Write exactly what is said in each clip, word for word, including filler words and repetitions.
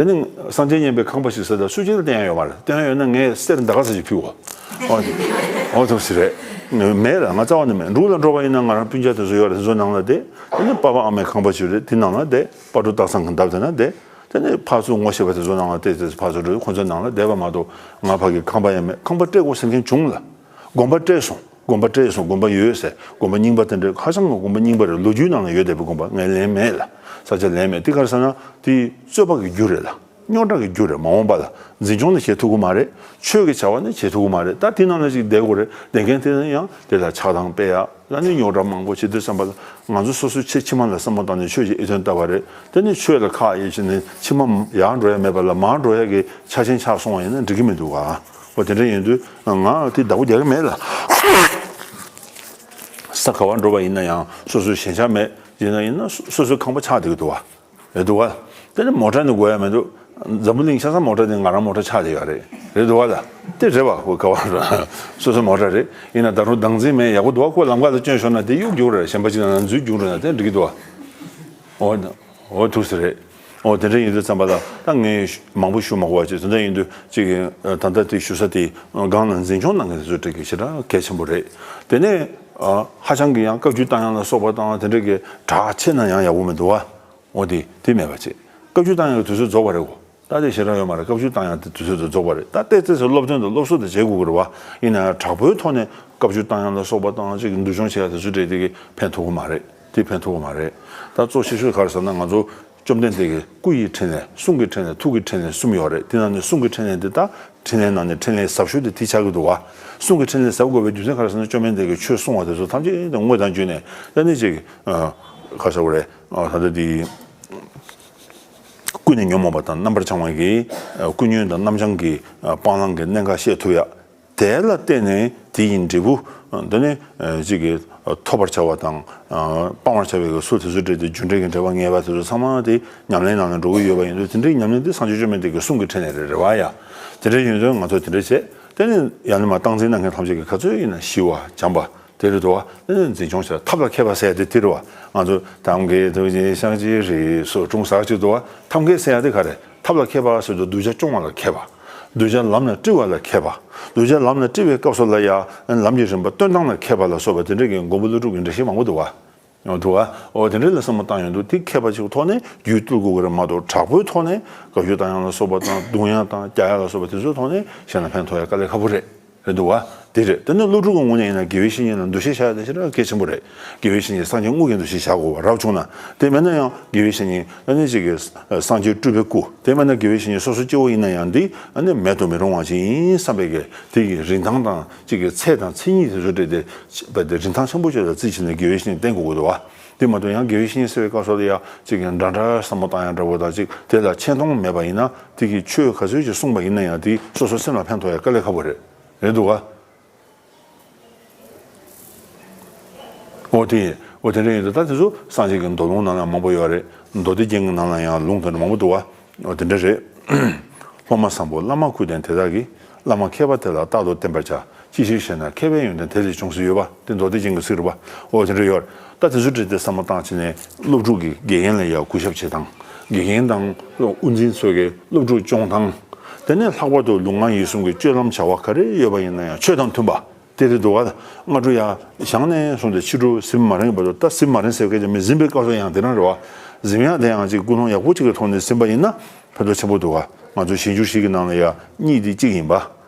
དེ་ནི་སངས་རྒྱས་མཉན་པའི་ཁང་པ་ཞིག་ཟེར་ད་སུ་གཅིག་ལ་བསྟན་ཡ་ཡོད་མ་རེད། བསྟན་ཡ་ཡོད་ན་ངས་གསེར་འདའ་ཁ་ས་ཞིག་ཕུལ་བ། ཨོ་ཨོ་ཐུག་སི་རེད། མེད་ལ་ང་རྩ་བ་ནས་མེད། འབྲུག་ལ་འགྲོ་བ་ཡིན་ན་ང་རང་སྤུན་ཀྱག་དེ་ཚོ་ཡོད་རེད། དེ་ཚོ་ནང་ལ་བསྡད། དེ་ནི་པ་ཕ་ཨ་མའི་ཁང་པ་ཞིག་རེད། དེ་ནང་ལ་བསྡད། པ་ཕྲུག་སྟག་ཚང་གི་འདབས་དེ་ན་བསྡད། དེ་ནི་ཕར་ཚུར་ངོ་ཤེས་པ་དེ་ཚོ་ནང་ལ་བསྡད། དེ་ཕར་ཚུར་འགྲོ། ཁོ་ཚོའི་ནང་ལ་བསྡད་པ་མ་གཏོགས་ང་ཕ་གི་ཁང་པ་ཡང་མེད། ཁང་པ་སྤྲད་དགོས་ཟེར་མཁན་བྱུང་ལ། དགོན་པ་སྤྲད་སོང་། དགོན་པ་སྤྲད་སོང་། དགོན་པ་ཡོད་ཟེར། དགོན་པ་རྙིང་པ་དེ་འདྲ་ཧ་ཅང་གི་དགོན་པ་རྙིང་པ་རེད། ལོ་རྒྱུས་ནང་ལ་ཡོད་བསྡད་པའི་དགོན་པ་ངས་ལེན་མེད་ལ། ས་ཆ་ལེན་མེད། དེ་ག་རེ་ཟེར་ན་དེ་རྩོད་པ་གི་རྒྱུ་རེད་ལ། རྙོག་དྲ་གི་རྒྱུ་རེད། མ་འོངས་པ་ལ་འཛིན་སྐྱོང་ནི་བྱེད་ཐུབ་ཀྱི་མ་རེད། ཆོས་ཀྱི་བྱ་བ་ནི་བྱེད་ཐུབ་ཀྱི་མ་རེད། ད་དེ་ནང་ལ་ཅིག་བསྡད་དགོས་རེད། བསྡད་མཁན་དེ་ནི་ཡང་དེ་ལ་ཆགས་སྡང་སྤེལ་ཡ། ད་ནི་རྙོག་དྲ་མང་པོ་བྱེད་དུས་ཙམ་པ་ལ་ང་ཚོ་སོ་སོའི་ཆེ་ཕྱི་མ་ལ་བསམ་བློ་བཏང་ནས་ཆོས་ཀྱི་འོས་ཐོན་བཏབ་པ་རེད། དེ་ནི་ཆོས་ལ་ཁག་ཡོད་ཕྱིན་ནས་ཕྱི་མ་ཡར་འགྲོ་ཡ་མེད་པ་ལ་མར་འགྲོ་ཡ་གི་ཆ་རྐྱེན་ཆགས་སོང་བ་ཡིན་ན་འགྲིག་གི་མི་འདུག་ག། འོ་དེ་འདྲ་ཡིན་དུས་ང་དེ་བདག་པོ་རྒྱག་གི་མེད་ལ། ས་ག་བར་འགྲོ་བ་ཡིན་ན་ཡང་སོ་སོའི་ཞེན་ཆགས་མེད། ཡིན་ན་ཡིན་ན་སོ་སོའི་ཁང་པ་ཆགས་བསྡད་ཀྱི་འདུག་བ། རེད་འདུག་བ། དེ་ནི་མོ་ཊ་ནི་དགོས་ཡ་མི་འདུག། འཛམ་བུ་གླིང་ཆ་ཚང་མོ་ཊ་དེ་ང་རང་མོ་ཊ་ཆགས་བསྡད་ཡོད་རེད། རེད་འདུག་བ་ལ། དེ་རེད་བ། ཁོ་ག་བར་སོ་སོའི་མོ་ཊ་རེད། ཡིན་ན་ད་རུང་བདག་འཛིན་མེད། ཡག་པོ་འདུག་བ། ཁོ་ལམ་ཁ་ལ་བསྐྱོན་ཤོར་ན་དེ་གཡུག་རྒྱུག་རེད། གཞན་པ་ཅིག་ལ་འཛུལ་རྒྱུག་འགྲོ་ན་དེ་འགྲིག་གི་འདུག་བ། འོ། འོ་ཐུགས་སུ་རེད། འོ་དེ་འདྲ་ཡིན་དུས་ཙམ་པ་ལ་ད་ངས་མང་པོ་ཞུ་མ་དགོས་པ་བྱས། དེ་འདྲ་ཡིན་དུས་ཅིག་ད་ལྟ་དེ་ཞུ་ས་དེ་སྒང་ལ་འཛིན་སྐྱོང་གནང་མཁན་དེ་ཚོ་འགྲིག་གི་ཞེ་དྲག་གལ་ཆེན་པོ་རེད། དེ་ནས་ཨ་ཧ་ཅང་གི་ཡང་བཀའ་བཀྱོན་བཏང་ཡག་ལ་སོགས་པ་དང་དེ་འདྲ་གི་དྲག་ཆེ་ན་ཡང་ཡག་པོ་མི་འདུག་བ། འོ་དེ་དེ་མེད་པ་བྱས། བཀའ་བཀྱོན་བཏང་ཡག་གི་དུས་ཚོད་རྫོགས་པ་རེད་གོ། ད་དེ་ཞེ་དྲག་ཡོད་མ་རེད། བཀའ་བཀྱོན་བཏང་ཡག་དེ་དུས་ཚོད་དེ་རྫོགས་པ་རེད། ད་ཏོག་ཙམ་སློབ་སྟོན་དང་སློབ་གསོ་དེ་བྱེད་དགོས་ཀྱི་རེད་བ། ཡིན་ན་ཡང་དྲག་པོའི་ཐོག་ནས་བཀའ་བཀྱོན་བཏང་ཡག་ལ་སོགས་པ་དང་ཅིག་འདུལ་སྦྱོང་བྱེད་ཡག་དེ་ཚོ་འདྲ་དེ་གི་ཕན་ཐོགས་ཀྱི་མ་རེད། དེ་ཕན་ཐོགས་ཀྱི་མ་རེད། ད་གཙོ་ཆེ་ཤོས་ག་རེ་ཟེར་ན་ང་ཚོ་བཅོམ་ལྡན་འདས་ཀྱི་སྐུ་ཡི་འཕྲིན་ལས། གསུང་གི་འཕྲིན་ལས། ཐུགས་ཀྱི་འཕྲིན་ལས། གསུམ་ཡོད་རེད། དེ་ནང་ནས་གསུང་གི་འཕྲིན་ལས་འདི་ད་འཕྲིན་ལས་ནང་ནས་འཕྲིན་ལས་ཟབ་ཤོས་དེ་དེ་ཆགས་ཀྱི་འདུག་བ། གསུང་གི་འཕྲིན་ལས་ཟབ་དགོས་པའི་རྒྱུ་མཚན་ག་རེ་ཟེར་ན་བཅོམ་ལྡན་འདས་ཀྱིས་ཆོས་གསུང་བ་དེ་ཚོ་ཐམས་ཅད་དེ་དངོས་དང་བརྒྱུད་ནས་ད་ནི་ཅིག་ག་རེ་ཟེར་དགོས་རེད། ད་ལྟ་དེ། ཀུན་ནས་ཉོན་མོངས་པ་དང་རྣམ་པར་བྱང་བ་གི་ཀུན་ཉོན་དང་རྣམ་བྱང་གི་སྤང་བླང་གི་གནད་འགག་ཤེས་ཐུབ་ཡ། དེ་ལ་བརྟེན་ནས་དེ་ཡི་འབྲས་བུ་འདི་ནི་གཅིག་གིས་ཐོབ་པར་བྱ་བ་དང་སྤང་བར་བྱ་བའི་ཚུལ་དེ་ཚོ་འབྲེལ་ཏེ་རྒྱུ་འབྲས་ཀྱི་འབྲེལ་བ་ངེས་པ་དེ་ཚོ་ཚང་མ་དེ་ཉམས་ལེན་ནང་ལ་འགྲོ་གི་ཡོད་པ་ཡིན་དུས་དེ་འདྲའི་ཉམས་ལེན་དེ་སངས་རྒྱས་བཅོམ་ལྡན་འདས་ཀྱི་གསུང་གི་འཕྲིན་ལས་རེད། རེད་བ་ཡ། དེ་འདྲ་ཡིན་དུས་ང་ཚོ་དེ་འདྲ་བྱས། དེ་ནི་ཡང་ན་མ་སྟངས་འཛིན་གནང་མཁན་ཐམས་ཅད་ཀྱིས་ག་ཚོད་ཡིན་ན་ཞི་བ་བྱམས་པ། དེ་རེད་དོ། ཨ་ནི་འཛིན་སྐྱོང་བྱ་ཐབས་ལ་མཁས་པ་ཟེར་ཡ་དེ་དེ་རེད་བ། ང་ཚོ་ཐབས་མཁས་ཐུགས་རྗེ་ཤཱཀྱའི་རིགས་སུ་འཁྲུངས་ཟེར་གྱི་འདུག་བ། ཐབས་མཁས་ཟེར་ཡ་དེ་ག་རེ། ཐབས་ལ་མཁས་པ་ཟེར་དུས་གདུལ་བྱ་སྐྱོང་བ་ལ་མཁས་པ། གདུལ་བྱ་ལམ་ལ་དཀྲི་བ་ལ་མཁས་པ། གདུལ་བྱ་ལམ་ལ་དཀྲི་བའི་སྐབས་སུ་ལ་ཡ་ལམ་གྱི་རིམ་པ་སྟོན་སྟངས་ལ་མཁས་པ་ལ་སོགས་པ་དེ་འདྲ་གི་མགོན་པོ་ཀླུ་སྒྲུབ་ཀྱི་འགྲེལ་བཤད་མང་པོ་འདུག་བ། ཡོང་འདུག་བ། འོ་དེ་འདྲ་ལ་བསམ་བློ་བཏང་ཡོང་དུས་དེ་མཁས་པ་ཅིག་ཐོག་ནས་རྒྱུད་བཏུལ་དགོས་ཀྱི་རེད་མ་གཏོགས་དྲག་པོའི་ཐོག་ནས་བཀའ་བཀྱོན་བཏང་ཡག་ལ་སོགས་པ་དང་རྡུང་ཡག་དང་རྒྱག་ཡག་ལ་སོགས་པ་དེ་ཚོའི་ཐོག་ནས་གཞན་ལ་ཕན་ཐོགས་ཡག་དཀའ་ལས་ཁག་པོ་རེད། རེད་འདུག་བ། དེ་རེད། དེ་ནི་སློབ་ཕྲུག་གི་ངོས་ནས་ཡིན་ན་དགེ་བའི་བཤེས་གཉེན་ལ་འདུ་ཤེས་བཞག་ཡ་དེ་ཞེ་དྲག་གལ་ཆེན་པོ་རེད། དགེ་བའི་བཤེས་གཉེན་སངས་རྒྱས་དངོས་ཀྱི་འདུ་ཤེས་བཞག་དགོས་པ་རབ་བྱུང་ན། དེ་མེད་ན་ཡང་དགེ་བའི་བཤེས་གཉེན་ཨ་ནི་ཅིག་གི་སངས་རྒྱས་སྤྲུལ་པའི་སྐུ། དེ་མེད་ན་དགེ་བའི་བཤེས་གཉེན་སོ་སོ་སྐྱེ་བོ་ཡིན་ན་ཡང་འདི་ཨ་ནི་མེད་དུ་མི་རུང་བ་ཅིག་ཡིན་བསམ་པའི་གི་དེ་གི་རིན་ཐང་དང་ཅིག་གི་ཚད་དང་མཚན་ཉིད་དེ་ཚོ་སྤྲད་དེ་བ་དེ་རིན་ཐང་ཆེན་པོ་ཅིག་ལ་རྩིས་བྱས་ནས་དགེ་བའི་བཤེས་གཉེན་བསྟེན་དགོས་ཀྱི་འདུག་བ། དེ་མ་གཏོགས་ཡང་དགེ་བའི་བཤེས་གཉེན་ཟེར་བའི་སྐབས་སུ་ལ་ཡང་ཅིག་གི་འདྲ་འདྲ་བསམ་བློ་བཏང་ཡག་འདྲ་བོ་དང་ཅིག་དེ་ལ་ཆེ་མཐོང་མེད་པ་ཡིན་ན་དེ་གི་ཆོས་ག་ཚོད་ཅིག་གསུངས་པ་ཡིན་ན་ཡང་དེ་སོ་སོ་སེམས་ལ་ཕན་ཐོགས་ཡག་དཀའ་ལས་ཁག་པོ་རེད། རེད་འདུག་བ། འོ་དེ། འོ་དེ་འདྲ་ཡིན་དུས་ད་དེ་ཚོ་སངས་རྒྱས་ཀྱི་མདོ་ལུང་ནང་ལ་མང་པོ་ཡོད་རེད། མདོ་སྡེ་རྒྱན་གྱི་ནང་ལ་ཡང་ལུང་དེ་འདྲ་མང་པོ་འདུག་བ། འོ་དེ་འདྲ་རེད། སློབ་མ་བཟང་པོ་བླ་མ་སྐུ་ལྡན་དེ་དག་གིས། བླ་མ་མཁས་པ་དེ་ལ་རྟག་ཏུ་བསྟེན་པར་བྱ། ཅི་ཕྱིར་ཞེ་ན། མཁས་པའི་ཡོན་ཏན་དེ་ལས་འབྱུང་ཟེར་ཡོད་པ། དེ་མདོ་སྡེ་རྒྱན་གྱི་ཚིག་རེད་པ། འོ་དེ་འདྲ་ཡོད་རེད། ད་དེ་ཚོ་བྲིས་ཏེ་བསམ་བློ་བཏང་བྱས་ནས་སློབ་ཕྲུག་གིས་དགེ་རྒན་ལ་ཡང་གུས་ཞབས་བྱེད་སྟངས། དགེ་རྒན་དང་དབུ་འཛིན་ཚོ་གིས་སློབ་ཕྲུག་སྐྱོང་སྟངས། དེ་ནས་ལྷག་པར་དུ་ལུས་ངག་ཡིད་གསུམ་གྱི་སྤྱོད་ལམ་བྱ་བ་ག་རེ་ཡོད་པ་ཡིན་ན་ཡང་ཆོས་དང་མཐུན་པ། དེ་རེད་འདུག་བ། སྔ་དྲོ་ཡང་བཞེངས་ནས་བཟུང་སྟེ་ཕྱི་དྲོ་གཟིམ་མ་རན་བར་དུ། ད་གཟིམ་མ་རན་ཟེར་སྐད་ཆ་མི་གཟིམ་པའི་སྐབས་སུ་ཡང་དེ་རང་རེད་བ། གཟིམ་ཡག་དེ་ཡང་ཅིག་ཀུན་སློང་ཡག་པོ་ཅིག་གི་ཐོག་ནས་གཟིམ་པ་ཡིན་ན་ཕན་ཐོགས་ཆེན་པོ་འདུག་བ། ང་ཚོ་ཞིང་ཆུང་བཞི་གི་ནང་ལ་ཡང་གཉིས་དེ་གཅིག་ཡིན་པ།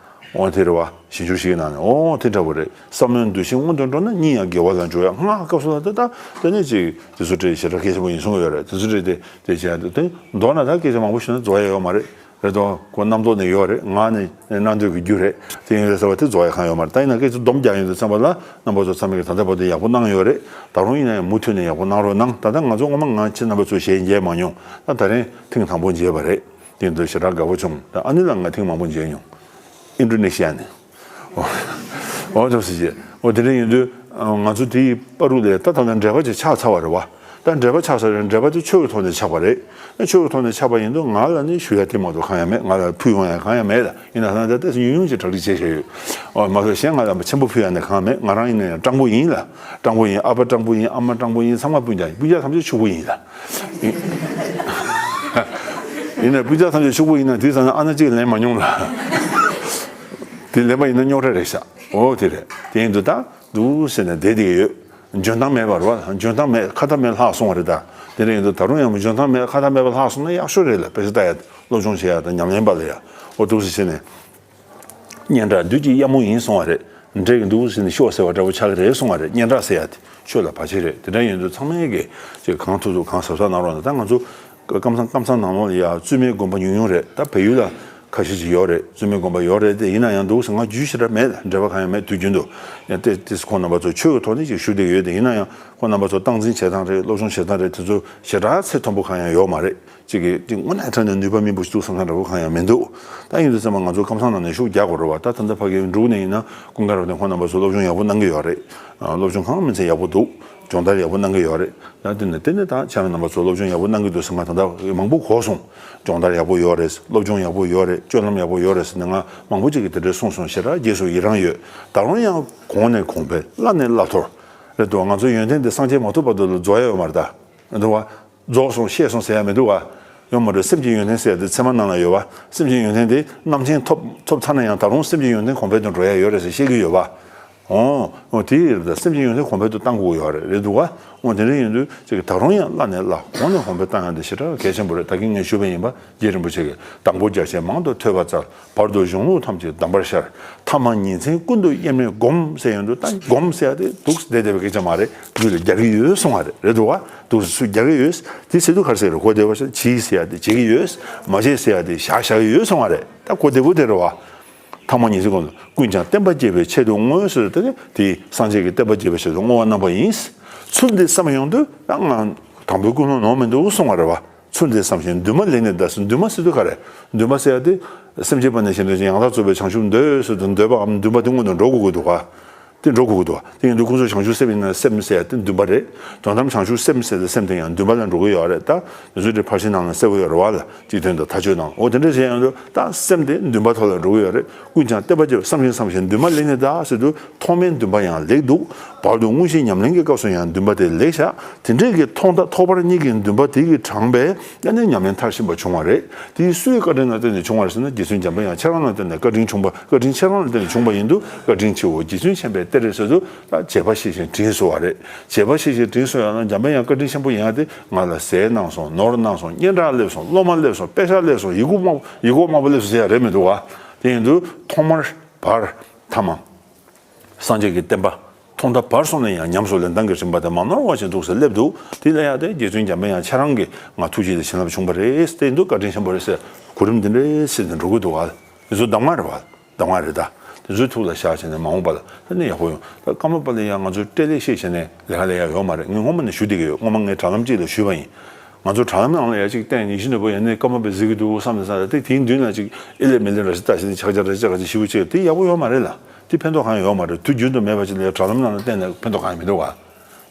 འོ་དེ་རེད་བ། ཞིང་ཆུང་བཞི་གི་ནང་ནས་འོ་དེ་འདྲ་བོ་རེད། བསམ་བློའི་འདུ་ཤེས་སྔོན་དུ་འགྲོ་ན་གཉིད་ཡང་དགེ་བ་ལ་འཇུག་ཡ། སྔགས་སྐབས་སུ་ལ་ད་ད་དེ་ནས་ཅིག་དེ་ཚོ་བྲིས་ཞེ་དྲག་སྐད་ཆ་མང་པོ་ཡིན་གསུང་གི་ཡོད་རེད། དེ་ཚོ་བྲིས་ཏེ་དེ་བྱས་ཏེ་དེ་མདོར་ན་ད་སྐད་ཆ་མང་པོ་ཞུས་ན་རྫོགས་ཡ་ཡོད་མ་རེད། རེད་དོ། ཁོ་རྣམ་རྟོག་ནས་ཡོད་རེད། ངག་ནས་རྣམ་འདོད་ཀྱི་རྒྱུ་རེད། དེ་ཡིན་ཟེར་བ་དེ་རྫོགས་ཡ་གང་ཡོད་མ་རེད། ད་ཡིན་ན་སྐད་ཆ་སྡོམ་རྒྱག་ཡོང་དུས་ཙམ་པ་ལ་རྣམ་པ་ཚོ་ཚང་མས་ཀྱི་ད་ལྟ་བར་དུ་ཡག་པོ་གནང་ཡོད་རེད། ད་རུང་ཡིན་ན་ཡང་མུ་མཐུད་ནས་ཡག་པོ་གནང་རོགས་གནང་། ད་ལྟ་ང་ཚོ་སྔོན་མ་ང་ཁྱེད་རྣམ་པ་ཚོ་ཞལ་མཇལ་མ་མྱོང་། ད་ད་རིང་ཐེངས་དང་པོ་མཇལ་བ་རེད། དེ་ཡིན་དུས་ཞེ་དྲག་དགའ་པོ་བྱུང་། ད་ཨ་ནི་ལ་ང་ཐེངས་མང་པོ་མཇལ་མྱོང་། ཨིན་ཌོ་ནེ་ཤི་ཡ་ནས། འོ་ཐུགས་རྗེ་ཆེ། འོ་དེ་འདྲ་ཡིན་དུས་ང་ཚོ་དེའི་བར་དུ་ལས་ད་ད་ལྟ་འབྲེལ་བ་ཅིག་ཆགས་ཚར་བ་རེད་བ། ད་འབྲེལ་བ་ཆགས་ཚར་རེད། འབྲེལ་བ་དེ་ཆོས་ཀྱི་ཐོག་ནས་ཆགས་པ་རེད། ཆོས་ཀྱི་ཐོག་ནས་ཆགས་པ་ཡིན་དུས་ང་ལ་ནི་ཞུ་ཡ་དེ་མ་གཏོགས་གང་ཡང་མེད། ང་ལ་ཕུལ་ཡོང་ཡ་གང་ཡང་མེད་ལ། ཡིན་ན་ད་ལྟ་ཏོག་ཙམ་ཉུང་ཉུང་ཅིག་གྲ་སྒྲིག་བྱས་བཞག་ཡོད། འོ་མ་གཏོགས་གཞན་ང་ལ་ཆེན་པོ་ཕུལ་ཡ་ནི་གང་མེད། ང་རང་ཡིན་ན་ཡང་སྤྲང་པོ་ཡིན་ལ། སྤྲང་པོ་ཡིན། ཨ་ཕ་སྤྲང་པོ་ཡིན། ཨ་མ་སྤྲང་པོ་ཡིན། ཚང་མ་སྤུན་ཀྱག་ཡིན། སྤུན་ཀྱག་ཐམས་ཅད་ཕྱུག་པོ་ཡིན་ལ། ཡིན་ན་སྤུས་ཚད་ཐམས་ཅད་ཕྱུག་པོ་ཡིན་ན་དེ་ཙམ་ན་ཨ་ན་གཅིག་ལེན་མ་མྱོང་ལ། དེ་ལེན་པ་ཡིན་ན་རྙོག་དྲ་རེད་ཤག་འོ་དེ་རེད། དེ་ཡིན་དུས་ད་འདུག་ཟེར་ནས་བསྡད་དེ་ཡོད། འཇོན་ཐང་མེད་པ་རེད་བ། འཇོན་ཐང་མེད་ཁ་ཐ་མེད་ལྷག་སོང་བ་རེད་ད། དེ་རེད། ཡིན་དུས་ད་རུང་ཡང་འཇོན་ཐང་མེད་ཁ་ཐ་མེད་པ་ལྷག་སོང་ན་ཡག་ཤོས་རེད་ལ། དཔེ་ཆ་ལྟ་ཡ་སློབ་སྦྱོང་བྱེད་ཡ་དང་ཉམས་ལེན་པ་ལ་ཡ། འོ་འདུག་ཟེར་བྱས་ནས། སྙན་གྲགས་བདུད་ཀྱི་གཡབ་མོ་ཡིན་གསུང་བ་རེད། འདྲེ་གི་འདུག་ཟེར་ནས་ཤོག་ཟེར་བ་འདྲ་པོ་ཆགས་ཀྱི་རེད་གསུང་བ་རེད། སྙན་གྲགས་ཟེར་ཡ་དེ་ཆོས་ལ་བར་ཆད་རེད། དེ་འདྲ་ཡིན་དུས་ཚང་མས་ཀྱི་ཅིག་གང་ཐུབ་ཐུབ་གང་གཟབ་གཟབ་གནང་རོགས་གནང་། ད་ང་ཚོ་ཀམ་ཚང་ཀམ་ཚང་ནང་ལོགས་ལ་ཡ་བཙུན་མའི་དགོན་པ་ཉུང་ཉུང་རེད། ད་བལ་ཡུལ་ལ་ཁ་ཤས་ཅིག་ཡོད་རེད། བཙུན་མའི་དགོན་པ་ཡོད་རེད། དེ་ཡིན་ན་ཡང་འདུག་ཟེར་ང་རྒྱུས་ཞེ་དྲག་མེད། འབྲེལ་བ་གང་ཡང་མེད། དུས་རྒྱུན་དུ་ཡང་ཏེ་ཏེ་ཁོང་རྣམ་པ་ཚོ་ཆོས་ཀྱི་ཐོག་ནས་ཅིག་ཞུ་བསྡད་ཡོད། དེ་ཡིན་ན་ཡང་ཁོང་རྣམ་པ་ཚོ་སྟངས་འཛིན་བྱེད་སྟངས་རེད། སློབ་སྦྱོང་བྱེད་སྟངས་རེད། དེ་ཚོ་ཞེ་དྲག་ཚད་མཐོན་པོ་གང་ཡང་ཡོད་མ་རེད། ཅིག་གིས་ཅིག་དངོས་གནས་དྲང་གནས་ནུས་པ་མེད་པོ་ཞིག་འདུག་བསམ་ས་འདྲ་པོ་གང་ཡང་མི་འདུག་ད་ཡིན་དུས་ཙམ་པ་ང་ཚོ་ཀམ་ཚང་ནང་ནས་ཤུགས་རྒྱག་དགོས་རེད་བ། ད་ད་ལྟ་ཕ་གིར་འབྲུག་ནས་ཡིན་ན་ཀུན་དགའ་རབ་བརྟན་ཁོང་རྣམ་པ་ཚོ་སློབ་སྦྱོང་ཡག་པོ་གནང་གི་ཡོད་རེད། སློབ་སྦྱོང་གང་མིན་ཚད་ཡག་པོ་འདུག་སྦྱོང་བརྡར་ཡག་པོ་གནང་གི་ཡོད་རེད། ད་དེ་ནས་དེ་ནས་ད་ཁྱེད་རང་རྣམ་པ་ཚོ་སློབ་སྦྱོང་ཡག་པོ་གནང་གི་འདུག་ཟེར་ང་ད་ལྟ་མང་པོ་གོ་སོང་། སྦྱོང་བརྡར་ཡག་པོ་ཡོད་རེད། སློབ་སྦྱོང་ཡག་པོ་ཡོད་རེད། སྤྱོད་ལམ་ཡག་པོ་ཡོད་རེད་ཟེར་ནས་ང་མང་པོ་ཅིག་གིས་དེ་འདྲས་གསུངས་སོང་། ཞེ་དྲག་རྗེས་སུ་ཡི་རང་ཡོད། ད་རུང་ཡང་གོང་ནས་གོང་འཕེལ་བླ་ནས་བླ་མཐོར་རེད་འདུག་ང་ཚོའི་ཡོན་ཏན་དེ་སངས་རྒྱས་མ་ཐོབ་བར་དུ་ལ་རྫོགས་ཡ་ཡོད་མ་རེད་ད། རེད་འདུག་བ། རྫོགས་སོང་ཤེས་སོང་ཟེར་ཡ་མི་འདུག་བ། ཡོད་མ་རེད། སེམས་ཀྱི་ཡོན་ཏན་ཟེར་ཡ་དེ་ཚད་མ་ནང་ལ་ཡོད་བ། སེམས་ཀྱི་ཡོན་ཏན་དེ་རྣམ་མཁྱེན་ཐོབ་ཐོབ་ཚར་ན་ཡང་ད་རུང་སེམས་ཀྱི་ཡོན་ཏན་གོང་འཕེལ་དུ་འགྲོ་ཡ་ཡོད་རེད་ཟེར་བཤད་ཀྱི་ཡོད་བ། འོ། འོ་དེ་ཡིན་ད་སེམས་ཀྱི་ཡོན་ཏན་གོང་འཕེལ་དུ་གཏང་དགོས་ཡོད་རེད། རེད་འདུག་བ། འོ་དེ་འདྲ་ཡིན་དུས་ཅིག་ད་རུང་ཡང་བླ་ནས་བླ་གོང་ནས་གོང་འཕེལ་གཏང་ཡ་དེ་ཞེ་དྲག་གལ་ཆེན་པོ་རེད། ད་གིན་ངས་ཞུས་པ་ཡིན་པ། རྗེ་རིན་པོ་ཆེ་གིས་དང་པོ་རྒྱ་ཆེན་མང་དུ་ཐོས་པ་སྩལ། བར་དུ་གཞུང་ལུགས་ཐམས་ཅད་གདམས་པར་ཤར། ཐ་མ་ཉིན་མཚན་ཀུན་ཏུ་དབྱེར་མེད་བསྒོམ་ཟེར་ཡོང་དུས་ད་བསྒོམ་ཟེར་ཡ་དེ་འདུག་བསྡད་བསྡད་པའི་སྐད་ཆ་མ་རེད། རྒྱུད་ལ་རྒྱག་གི་ཡོད་གསུང་བ་རེད། རེད་འདུག་བ། འདུག་སེ་ཚུར་རྒྱག་གི་ཡོད། དེ་ཟེར་དུས་ག་རེ་ཟེར་གི་རེད། གོ་བདེ་བོ་བྱས། བྱེད་ཟེར་ཡ་དེ་བྱེད་ཀྱི་ཡོད། མ་བྱེད་ཟེར་ཡ་དེ་བཞག་བཞག་གི་ཡོད་གསུང་བ་རེད། ད་གོ་བདེ་པོ་དེ་རེད་བ། ཐ་མ་ཉིན་མཚན་ཀུན་ཏུ་ཀུན་ཀྱང་བསྟན་པ་རྒྱས་པའི་ཆེད་དུ་བསྔོས་ཟེར་དུས་དེ་སངས་རྒྱས་ཀྱི་བསྟན་པ་རྒྱས་པའི་ཆེད་དུ་བསྔོ་བ་གནང་བ་ཡིན། ཚུལ་འདི་བསམ་ཡོང་དུས་ད་ང་དང་པོའི་ཀུན་སློང་ནོར་མི་འདུག་གསུང་བ་རེད་བ། ཚུལ་འདི་བསམ་ཞིང་འདུན་མ་ལེགས་ནས་གདའ་ཟེར། འདུན་མ་ཟེར་དུས་ག་རེ། འདུན་མ་ཟེར་ཡ་དེ་སེམས་ཅན་པ་ནས་གཞན་དོན་ཅན། ཡང་དག་རྫོགས་པའི་བྱང་ཆུབ་འདོད་ཟེར་དུས་འདོད་པའམ་འདུན་པ་དེ་སྔོན་དུ་འགྲོ་དགོས་ཀྱི་འདུག་ག་དེ་འགྲོ་དགོས་ཀྱི་འདུག་ག་དེ་ཡིན་དུས་ཁོང་ཚོ་བྱང་ཆུབ་སེམས་ཡིན་ན་སེམས་ཟེར་ཡ་དེ་འདུན་པ་རེད། དོན་དམ་བྱང་ཆུབ་སེམས་ཟེར་དུས་སེམས་དེ་ཡང་འདུན་པ་ལ་འགྲོ་གི་ཡོད་རེད། ད་དེ་ཚོ་དེ་ཕར་ཕྱིན་ནང་ལ་གསལ་པོ་ཡོད་རེད་བ་ལ། སྤྱི་དོན་དང་མཐའ་དཔྱོད་ནང་འོ་དེ་འདྲ་བྱས་ཡོང་དུས་ད་སེམས་དེ་འདུན་པ་ཐོག་ལ་འགྲོ་གི་ཡོད་རེད། ཀུན་ཀྱང་བསྟན་པ་རྒྱས། བསམ་ཞིང་བསམ་ཞིང་འདུན་མ་ལེགས་ནས་གདའ་ཟེར་དུས་ཐོག་མའི་འདུན་པ་ཡང་ལེགས་འདུག་བར་དུ་དངོས་གཞིའི་ཉམས་ལེན་གྱི་སྐབས་སུ་ཡང་འདུན་པ་དེ་ལེགས་ཤག་དེ་འདྲས་ཀྱི་ཐོག་མཐའ་ཐོག་བར་གཉིས་ཀྱི་འདུན་པ་དེ་གིས་དྲངས་པས་ཡང་ནས་ཉམས་ལེན་མཐར་ཕྱིན་པ་བྱུང་བ་རེད། དེ་སུའི་བཀའ་དྲིན་ལ་བརྟེན་ནས་བྱུང་བ་རེད་ཟེར་ན། རྗེ་བཙུན་འཇམ་པའི་དབྱངས་ཁྱེད་རང་ལ་བརྟེན་ནས་བཀའ་དྲིན་བྱུང་བ། བཀའ་དྲིན་ཁྱེད་རང་ལ་བརྟེན་ནས་བྱུང་བ་ཡིན་དུས་བཀའ་དྲིན་ཆེའོ། རྗེ་བཙུན་མཁྱེན་པས་སྟེར་རེ་ཟེར་དུས་ད་བྱས་པ་ཤེས་ཤིང་དྲིན་གཟོ་བ་རེད། བྱས་པ་ཤེས་ཤིང་དྲིན་གཟོ་ཡ་ན་འཇམ་པའི་དབྱངས་བཀའ་དྲིན་ཆེན་པོ་ཡིན་ཡ་དེ། ང་ལ་ཟས་གནང་སོང་། ནོར་གནང་སོང་། སྙན་གྲགས་སླེབས་སོང་། སློབ་མ་སླེབས་སོང་། དཔེ་ཆ་སླེབས་སོང་། ཡི་གུ་དམར་ཡི་གུ་དམར་པོ་སླེབས་སོང་ཟེར་ཡ་རེད་མི་འདུག་ག་དེ་ཡིན་དུས་ཐོག་མར་བར་ཐ་མ། སངས་རྒྱས་ཀྱི་བསྟན་པ་ཐོག་མཐའ་བར་གསུམ་ལ་ཡང་ཉམས་སུ་ལེན་སྟངས་ཀྱི་རིམ་པ་དེ་མ་ནོར་བ་ཞིག་འདུག་ཟེར་སླེབས་འདུག་དེ་ལ་ཡང་དེ་རྗེ་བཙུན་འཇམ་པའི་དབྱངས་ཁྱེད་རང་གིས་ང་ཐུགས་རྗེ་དང་བྱིན་རླབས་བྱུང་བ་རེད་ཟེར་འདུག་བཀའ་དྲིན་ཆེན་པོ་རེད་ཟེར་གོ་རིམ་འདི་འདྲའི་ཟེར་ནས་འགྲོ་གི་འདུག་ག་དེ་ཚོ་གདམས་ངག་རེད་བ། གདམས་ངག་རེད་ད། དེ་ཚོའི་ཐུགས་ལ་བཞག་བྱས་ནས་མ་འོངས་པ་ལ་ད་ནི་ཡག་པོ་ཡོང་། ད་ཀརྨ་པ་ལ་ཡང་ང་ཚོས་སྤྲེལ་ལད་བཤད་བྱས་ནས་ལས་ཀ་ལས་ཡ་ཡོད་མ་རེད། ངས་སྔོན་མ་ནས་ཞུ་བསྡད་ཀྱི་ཡོད། སྔོན་མ་ངས་དྲ་ལམ་གཅིག་ལ་ཞུས་པ་ཡིན། ང་ཚོ་དྲ་ལམ་ནང་ལ་ཡ་གཅིག་བསྟན་ཡིན་ཤི་ནོར་བུ་ཡ་ནས་ཀརྨ་པས་གཟིགས་ཀྱི་འདུག་བསམ་ནས་བསམ་ད་དེ་དེའི་མདུན་ལ་གཅིག་ཨེ་ལས་མེ་ལས་ར་ཞིག་ལྟ་བྱས་ནས་ཆག་ཆག་ར་ཆག་ག་ཅིག་ཞིབ་པོ་བྱས་དེ་ཡག་པོ་ཡོད་མ་རེད་ལ། དེ་ཕན་ཐོགས་གང་ཡང་ཡོད་མ་རེད། དུས་རྒྱུན་དུ་མེད་པ་ཅིག་ལ་ཡ་དྲ་ལམ་ནང་ལ་བསྟན་ནས་ཕན་ཐོགས་གང་ཡང་མི་འདུག་ག་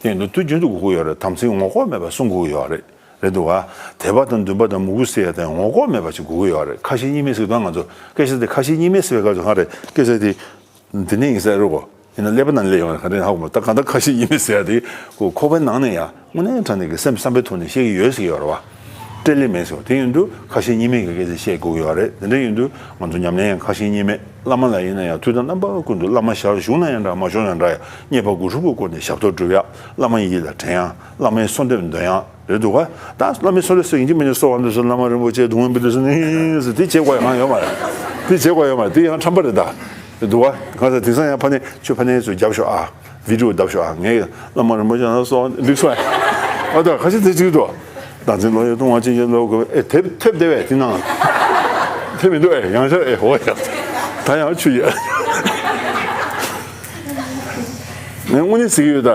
དེ་ཡིན་དུས་དུས་རྒྱུན་དུ་དགོས་ཀྱི་ཡོད་རེད། དམ་ཚིག་ངོ་ལྐོག་མེད་པ་སྲུང་དགོས་ཀྱི་ཡོད་རེད། རེད་འདུག་བ། དད་པ་དང་འདུན་པ་དང་མོས་གུས་ཟེར་ཡ་དེ་ངོ་ལྐོག་མེད་པ་ཅིག་དགོས་ཀྱི་ཡོད་རེད། ཁ་ཞེ་གཉིས་མེད་ཟེར་དུས་ང་ཚོ་སྐད་ཆ་དེ་ཁ་ཞེ་གཉིས་མེད་ཟེར་བའི་སྐབས་སུ་གང་རེད། སྐད་ཆ་དེ་འདི་ནས་ཡིན་ས་རེད་གོ་ཡིན་ན་ཀླད་པ་ནང་སླེབས་ཡོང་བ་ག་རེ་ཧ་གོ་མ། ད་གང་ལྟར་ཁ་ཞེ་གཉིས་མེད་ཟེར་ཡ་དེ་ཁོ་ཁོག་པའི་ནང་ནས་ཡ་དངོས་གནས་དྲང་གནས་ཀྱི་སེམས་བསམ་པའི་ཐོག་ནས་བཤད་ཀྱི་ཡོད་ཟེར་གྱི་ཡོད་རེད་བ། སྤྲེལ་ལད་མེད་ཟེར་བ་དེ་ཡིན་དུས་ཁ་ཞེ་གཉིས་མེད་ཀྱི་སྐད་ཆ་བཤད་དགོས་ཀྱི་ཡོད་རེད། དེ་འདྲ་ཡིན་དུས་ང་ཚོ་ཉམས་ལེན་ཡང་ཁ་ཞེ་གཉིས་མེད། བླ་མ་ལ་ཡིན་ན་ཡང་དུས་དང་རྣམ་པ་ཀུན་ཏུ་བླ་མ་ཞལ་བཞུགས་ན་ཡང་འདྲ་མ་བཞུགས་ན་འདྲ་ཡང་རྙེད་པ་དགུ་ཧྲུལ་པོའི་སྒོ་ནས་ཞབས་ཏོག་སྒྲུབ་ཡ། བླ་མ་ཡིད་ལ་དྲན་ཡ། བླ་མའི་གསོལ་འདེབས་འདོན་ཡ། རེད་འདུག་ག་ད་བླ་མའི་གསོལ་འདེབས་ཟེར་ཡིན་གཅིག་མིན་གཅིག་གསོལ་བ་འདེབས་སོ། བླ་མ་རིན་པོ་ཆེ་གདུང་བའི་མི་འདུག་ཟེར་ནི་ཟེར་དེ་བྱེད་དགོས་ཡ་གང་ཡོད་མ་རེད། དེ་བྱེད་དགོས་ཡོད་མ་རེད། དེ་ཡང་ཁྲམ་པ་རེད་ད། རེད་འདུག་ག་གང་ཟེར་དེང་སང་ཡང་ཕ་ནས་ཁྱོད་ཕ་ནས་ཚོ་རྒྱབ་ཤོག་ཨ། བི་ཌིའོ་བརྡབ་ཤོག་ཨ། ངས་བླ་མ་རིན་པོ་ཆེ་ལ་གསོལ་བ་འདེབས་སོང་ཨ། ཨ་ད་ཁ་ཤས་དེ་གཅིག་འདུག་བདག་འཛིན་བློ་ཡི་ལྟུང་བ་ཅན་གྱི་བློ་དགོས་ཨེ་དེབ་དེབ་བདེ་བས་དེ་ནང་དེབ་མི་འདུག་ཨེ་ཡང་ཤར་ཨེ་ཧོ་ཡ། ད་ཡང་ཆུ་ཡ། ངས་དངོས་གནས་ཟེར་གྱི་ཡོད་ད།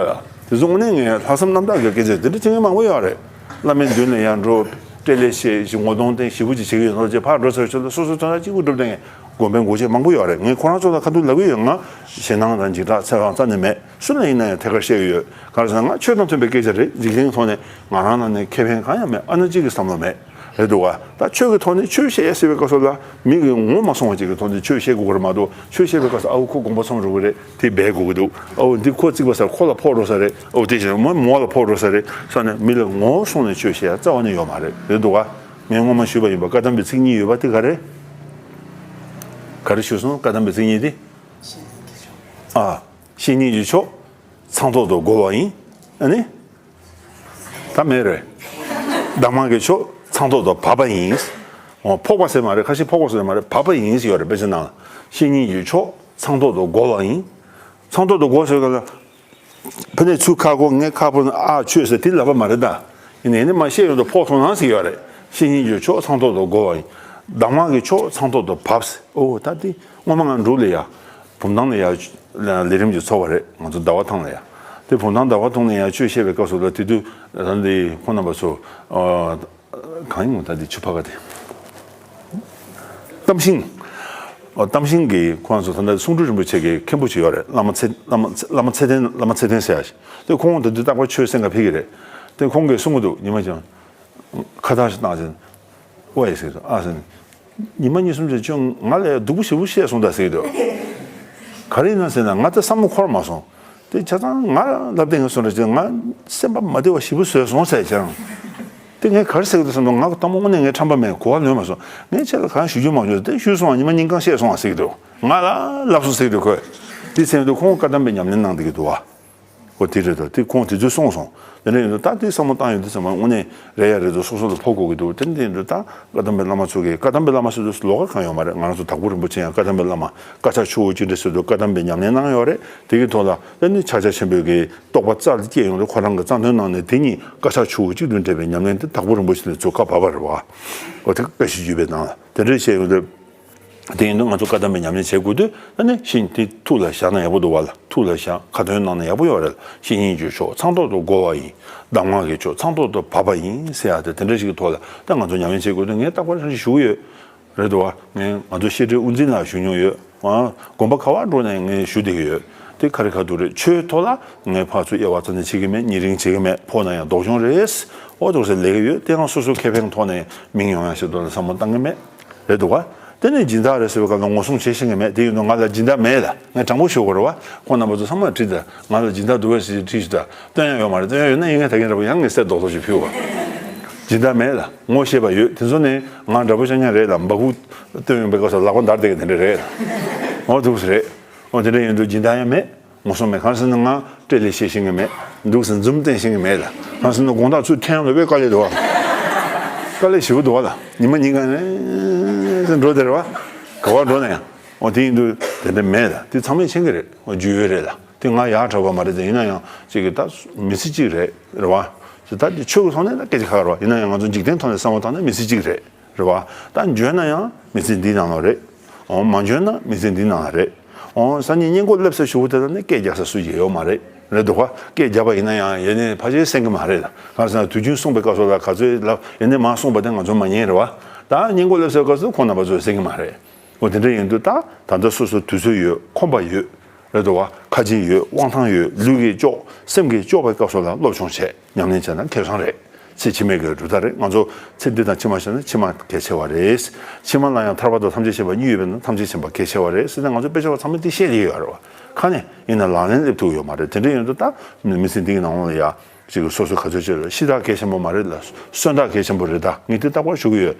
དེ་ཚོ་དངོས་གནས་ངས་ལྷག་བསམ་རྣམ་དག་གི་སྐད་ཆ་དེ་འདྲ་བྱེད་མཁན་མང་པོ་ཡོད་རེད། བླ་མའི་མདུན་ལ་ཡར་འགྲོ། སྤྲེལ་ལད་བཤད་ཞིག་ངོ་གདོང་བསྟན་ཞིབ་པོ་ཅིག་བྱེད་ཀྱི་ཡོད་ནོ་ཅེས་ཕར་འགྲོ་ཚར་ཆོད་ལ་སོ་སོའི་དོན་དག་གཅིག་པུ་སྒྲུབ་བསྡད་མཁན་དགོན་པའི་འགོ་བྱེད་མང་པོ་ཡོད་རེད། ངས་ཁོ་རང་ཚོ་ལ་ཁ་ཐུག་ལབ་ཀྱི་ཡོད། ང་ཞེད་སྣང་དང་འཇིགས་སྐྲག་འཚེར་སྣང་རྩ་ནས་མེད། སུ་ལ་ཡིན་ན་ཡང་ཐད་ཀར་བཤད་ཀྱི་ཡོད། གང་ཟེར་ན་ང་ཆོས་དང་མཐུན་པའི་སྐད་ཆ་རེད། འཇིག་རྟེན་ཐོག་ནས་ང་རང་ནང་ནས་ཁེ་ཕན་གང་ཡང་མེད། ཨ་ན་གཅིག་གི་བསམ་བློ་མེད། རེད་འདུག་བ། ད་ཆོས་ཀྱི་ཐོག་ནས་ཆོས་བཤད་ཡ་ཟེར་བའི་སྐབས་སུ་ལ་མི་གི་ངོ་མ་སོང་བ་ཅིག་གི་ཐོག་ནས་ཆོས་བཤད་དགོས་ཀྱི་རེད་མ་གཏོགས། ཆོས་བཤད་པའི་སྐབས་སུ་ཨ་ཁུ་ཁོ་དགོངས་པ་ཚོམ་འགྲོ་གི་རེད། དེ་འབད་དགོས་ཀྱི་འདུག་ཨོ་འདི་ཁོ་བརྩིགས་པ་སར་ཁོ་ལ་ཕོག་འགྲོ་ས་རེད། ཨོ་དེ་བཞིན་མོ་མོ་ལ་ཕོག་འགྲོ་ས་རེད་བསམ་ནས་མི་ལ་ངོ་བོ་སོང་ནས་ཆོས་བཤད་ཡ་རྩ་བ་ནས་ཡོད་མ་རེད། རེད་འདུག་བ། ངས་སྔོན་མ་ཞུས་པ་ཡིན་པ། བཀའ་གདམས་པའི་ཚིག་གཉིས་ཡོད་པ་དེ་ག་རེ། ག་རེ་ཞུས་སོང་། བཀའ་གདམས་པའི་ཚིག་གཉིས་དེ། ཨ། བཤེས་གཉེན་གྱི་མཆོག་མཚང་ཐོག་ཏུ་བསྒོར་བ་ཡིན། ཨ་ནི། ད་མེད་རེད། གདམས་ངག་གི་མཆོག་མཚང་ཐོག་ཏུ་བབས་པ་ཡིན། འོ། ཕོག་པ་ཟེར་མ་རེད། ཁ་ཤས་ཕོག་པ་ཟེར་མ་རེད། བབས་པ་ཡིན་ཟེར་ཡོད་རེད། དཔེ་ཆ་ནང་ལ། བཤེས་གཉེན་གྱི་མཆོག་མཚང་ཐོག་ཏུ་བསྒོར་བ་ཡིན། མཚང་ཐོག་ཏུ་བསྒོར་ཟེར་ག་ལ། ཕ་ནས་ཚུར་ཁ་སྒོ་ངའི་ཁ་ཕོ་ན་ཨ་ཆོས་ཟེར་དེ་ལབ་པ་མ་རེད་ད། ཡིན་ནའི་ནི་མ་བཤད་ཡོང་དུ་ཕོག་སོང་ན་ཟེར་ཡོད་རེད། བཤེས་གཉེན་གྱི་མཆོག་མཚང་ཐོག་ཏུ་བསྒོར་བ་ཡིན། གདམས་ངག་གི་མཆོག་མཚང་ཐོག་ཏུ་བབས་ཟེར། ཨོ། ད་དེ་སྔོན་མ་ང་འབྲུག་ལ་ཡ། བུམ་ཐང་ལ་ཡ། ལས་རིམ་གྱི་ཚོགས་པ་རེད། ང་ཚོ་ཟླ་བ་ཐང་ལ་ཡ། དེ་བུམ་ཐང་ཟླ་བ་ཐང་ལ་ཡ་ཆོས་བཤད་པའི་སྐབས་སུ་ལ། དེ་དུས་ད་འདི་ཁོང་རྣམ་པ་ཚོ། ཨ། གང་ཡིན་ད་འདི་ཆུ་ཕ་ག་དེ། གཏམ་ཤིང་། ཨོ། གཏམ་ཤིང་གི་ཁོང་ཚོ་ད་ལྟ་གསུང་སྤྲུལ་རིན་པོ་ཆེ་གི་མཁན་པོ་ཅིག་ཡོད་རེད། བླ་མ་ཚེ། བླ་མ་ཚེ། བླ་མ་ཚེ་བརྟན། བླ་མ་ཚེ་བརྟན་ཟེར་ཡ་ཞིག། དེ་ཁོང་དེ་དུས་རྟག་པར་ཆོས་གསན་ག་ཕེབས་ཀྱི་རེད། དེ་ཁོང་གིས་གསུང་གི་འདུག། ཉི་མ་ཅང་ཁ་བཏགས་ཤིག་བཏགས་ཅིང་། ཨོ་ཡ་ཟེར་གི་འདུག། ཨ་ཟེར། ཉི་མ་གཉིས་གསུམ་ཅིག་ཁྱོད་ང་ལ་སྡུག་པོ་ཞེ་པོ་བཤད་སོང་ད་ཟེར་གི་འདུག། ག་རེ་ཡིན་ན་ཟེར་ན། ང་ད་བསམ་བློ་འཁོར་མ་སོང་། དེ་ཆ་ཚང་ང་ལབ་བསྡད་མཁན་སོང་རེད་ཅེས། ང་སེམས་པ་མ་བདེ་བ་ཞེ་པོ་བཟོས་སོང་ཟེར་ཀྱང་། དེ་ངས་ག་རེ་ཟེར་གི་འདུག་བསམ་དུས། ང་གི་གཏམ་དངོས་གནས་ངའི་ཁྲམ་པ་མེད། གོ་བ་ལོན་མ་སོང་། ངས་ཁྱེད་ལ་གང་ཞུ་རྒྱུ་མ་བྱུང་། དེ་ཞུས་སོང་། ཉི་མ་གཉིས་གང་བཤད་སོང་ཟེར་གི་འདུག། ང་ལ་ལབ་སོང་ཟེར་གི་འདུག་ཁོས། དེ་ཚེ་འདུག་ཁོང་བཀའ་གདམས་པའི་ཉམས་ལེན་གནང་བསྡད་ཀྱི་འདུག་བ། འོ་དེ་རེད་དོ། དེ་ཁོང་དེ་ཚོས་གསུངས་སོང་། དེ་འདྲ་ཡིན་དུས་ད་དེ་བསམ་བློ་བཏང་ཡོང་དུས་ཙམ་པ་དངོས་གནས་རེད་ཡ་རེད་དོ། སོ་སོ་ལ་ཕོག་དགོས་ཀྱི་འདུག། དེ་འདྲ་ཡིན་དུས་ད་བཀའ་གདམས་པའི་བླ་མ་ཚོ་གིས། བཀའ་གདམས་པའི་བླ་མ་ཟེར་དུས་ལོགས་ཀ་གང་ཡོད་མ་རེད། ང་རང་ཚོ་དྭགས་པོ་རིན་པོ་ཆེ་ཡང་བཀའ་གདམས་པའི་བླ་མ། དཀར་ཆག་ཆུ་བོ་གཅིག་འདྲེས་ཟེར་དུས་བཀའ་གདམས་པའི་ཉམས་ལེན་གནང་ཡོད་རེད། དེ་གི་ཐོག་ལ་དེ་ནི་ཕྱག་རྒྱ་ཆེན་པོའི་གི་རྟོགས་པ་རྩ་ལ་སྐྱེས་ཡོང་དུས། ཁོ་རང་གི་རྩ་དོན་ནང་ནས་དེ་གཉིས་དཀར་ཆག་ཆུ་བོ་གཅིག་ཏུ་འདྲེས་པའི་ཉམས་ལེན་དེ་དྭགས་པོ་རིན་པོ་ཆེ་ནས་ཚུར་བཀའ་བབས་པ་རེད་བ། འོ་དེ་བཀའ་བཞི་བརྒྱུད་པའི་ནང་ལ་དེ་འདྲ་བཤད་ཡོང་དུས། དེ་ཡིན་དུས་ང་ཚོ་བཀའ་གདམས་པའི་ཉམས་ལེན་བྱེད་དགོས་དུས། ཨ་ནི་ཤིང་དེ་ཐུགས་ལ་བཞག་ན་ཡག་པོ་འདུག་བ་ལ། ཐུགས་ལ་བཞག། ཁ་ཏོན་གནང་ན་ཡག་པོ་ཡོད་རེད། བཤེས་གཉེན་གྱི་མཆོག་མཚང་ཐོག་ཏུ་བསྒོར་བ་ཡིན། གདམས་ངག་གི་མཆོག་མཚང་ཐོག་ཏུ་བབས་པ་ཡིན་ཟེར་ཡ་དེ། དེ་འདྲ་ཞིག་གི་ཐོག་ལ་ད་ང་ཚོ་ཉམས་ལེན་བྱེད་དགོས་དུས། ངས་རྟག་པར་ཞུ་གི་ཡོད་རེད་འདུག་བ། ངས་ང་ཚོ་བཤད་སྒྲོན་དབུ་འཛིན་ལ་ཞུ་མྱོང་ཡོད། ཨ། དགོན་པ་ག་བར་འགྲོ་ནས་ངས་ཞུ་བསྡད་ཀྱི་ཡོད། དེ་ག་རེ་ག་འདུག་རེད། ཆོས་ཐོག་ལ་ངས་ཕར་ཚུར་དབྱེ་བ་རྩ་ནས་བྱེད་ཀྱི་མེད། ཉེ་རིང་བྱེད་ཀྱི་མེད། ཕོག་ན་ཡང་ལྡོག་སྦྱོང་རེད། ཨོ་ཐུག་ཟེར་ལས་ཀྱི་ཡོད། དེ་ཡང་སོ་སོ་ཁེ་ཕན་ཐོག་ནས་མིང་ཡོང་ཡ་ཞིག་ཐོག་ལ་བསམ་བློ་བཏང་གི་མེད། རེད་འདུག་ག། དེ་ནས་སྦྱིན་བདག་རེད་ཟེར་བའི་སྐབས་ལ་ངོ་སྲུང་བྱེད་ཤེས་ཀྱི་མེད། དེ་ཡིན་དུས་ང་ལ་སྦྱིན་བདག་མེད་ལ། ངས་དྲང་པོ་ཞུ་དགོས་རེད་བ། ཁོང་རྣམ་པ་ཚོ་ཚང་མ་དྲིས་ད། ང་ལ་སྦྱིན་བདག་འདུག་གས་ཟེར་དྲིས་ཞུ་ད། སྟོན་ཡ་ཡོད་མ་རེད། སྟོན་ཡ་ཡོད་ན་ཡིན་ན་ད་གིན་འདྲ་པོ་ཡང་ངས་གསེར་རྡོག་རྡོག་ཅིག་ཕུལ་བ། སྦྱིན་བདག་མེད་ལ། ངོ་ཤེས་པ་ཡོད། དེ་ཚོ་ནི་ང་འདྲ་པོ་ཆ་ཉག་རེད་ལ། འབའ་ཁུག་སྟོན་ཡོང་པའི་སྐབས་སུ་ལག་པ་འདར་བསྡད་ཀྱི་དེ་འདྲ་རེད་ལ། འོ་འདུག་སེ་རེད། འོ་དེ་འདྲ་ཡིན་དུས་སྦྱིན་བདག་ཡང་མེད། ངོ་སྲུང་མེད། གང་ཟེར་ན་ང་དཀྲོལ་ལས་བཤད་ཤེས་ཀྱི་མེད། འདུག་སེ་འཛུམ་བསྟན་ཤེས་ཀྱི་མེད་ལ། གང་ཟེར་ན་དགོང་དག་ཚུར་འཐེན་ཡོང་དུས་དཔེ་དཀའ་ལས་འདུག་བ། དཀའ་ལས་ཞེ་པོ་འདུག་བ་ལ། ཉི་མ་གཉིས་ཀ་ནས་འགྲོ་བསྡད་རེད་བ། ག་བར་འགྲོ་ན་ཡང་། འོ་དེ་ཡིན་དུས་དེ་འདྲ་མེད་ལ། དེ་ཚང་མས་མཁྱེན་གྱི་རེད། འོ་རྒྱུས་ཡོད་རེད་ལ། དེ་ང་ཡག་དྲག་པ་མ་རེད་དེ། ཡིན་ན་ཡང་ཅིག་གི་ད་མི་ཚེ་གཅིག་རེད། རེད་བ། ད་དེ་ཆོས་ཀྱི་ཐོག་ནས་ད་སྐད་ཆ་ཁ་ཁ་རེད་བ། ཡིན་ན་ཡང་ང་ཚོ་འཇིག་རྟེན་ཐོག་ནས་བསམ་བློ་བཏང་ན་མི་ཚེ་གཅིག་རེད། རེད་བ། ད་འཇོན་ན་ཡང་མི་ཚེ་འདིའི་ནང་ལ་རེད། འོ་མ་འཇོན་ན་མི་ཚེ་འདིའི་ནང་ལ་རེད། འོ་སང་ཉིན་སྔས་མགོ་སླེབས་ས་ཞུ་བོ་དེ་ལ་ནི་སྐད་རྒྱག་ས་སུ་ཡོད་ཡོད་མ་རེད། རེད་འདུག་ག། སྐད་རྒྱབ་པ་ཡིན་ན་ཡང་ཡེ་ནས་ཕལ་ཆེར་གསན་གི་མ་རེད་ལ། གང་ཟེར་ན་དུས་རྒྱུན་གསུངས་པའི་སྐབས་སུ་ལ་ག་ཚོད་ལབ་ཡེ་ནས་མ་གསུངས་པ་དེ་ང་ཚོ་མ་ཉན་རེད་བ། ད་སྔས་མགོ་སླེབས་སའི་སྐབས་སུ་ཁོང་རྣམ་པ་ཚོས་གསན་གི་མ་རེད། འོ་དེ་འདྲ་ཡིན་དུས་ད་ད་ལྟ་སོ་སོ་དུས་ཚོད་ཡོད། ཁོམ་པ་ཡོད། རེད་འདུག་བ། ཁ་ཆེ་ཡོད། དབང་ཐང་ཡོད། ལུས་ཀྱིས་ལྕོགས། སེམས་ཀྱིས་ལྕོགས་པའི་སྐབས་སུ་ལ་སློབ་སྦྱོང་བྱས། ཉམས་ལེན་བྱས་ན་ཁེ་བཟང་རེད། ཚེ་ཕྱི་མའི་གི་རུ་ད་རེད། ང་ཚོ་ཚེ་འདི་དང་ཕྱི་མ་བྱས་ན་ཕྱི་མ་གལ་ཆེ་བ་རེད། ཕྱི་མ་ལ་ཡང་ཐར་པ་དང་ཐམས་ཅད་མཁྱེན་པ་གཉིས་ཡོད་པས་ན་ཐམས་ཅད་མཁྱེན་པ་གལ་ཆེ་བ་རེད་ཟེར་ནས་ང་ཚོ་དཔེ་ཆ་བ་ཚང་མས་དེ་བཤད་ཀྱི་ཡོད་རེད་བ། ཁ་ནས་ཡིན་ན་ལག་ལེན་སླེབས་ཐུབ་ཡོད་མ་རེད། དེ་འདྲ་ཡིན་དུས་ད་མི་ཚེ་འདི་གི་ནང་ལོགས་ལ་ཡ་ཅིག་སོ་སོ་ག་ཚོད་བྱས་ལ་ཤི་སྟགས་གལ་ཆེན་པོ་མ་རེད་ལ། གསོན་སྟགས་གལ་ཆེན་པོ་རེད། ད་ངས་དེ་རྟག་པར་ཞུ་གི་ཡོད།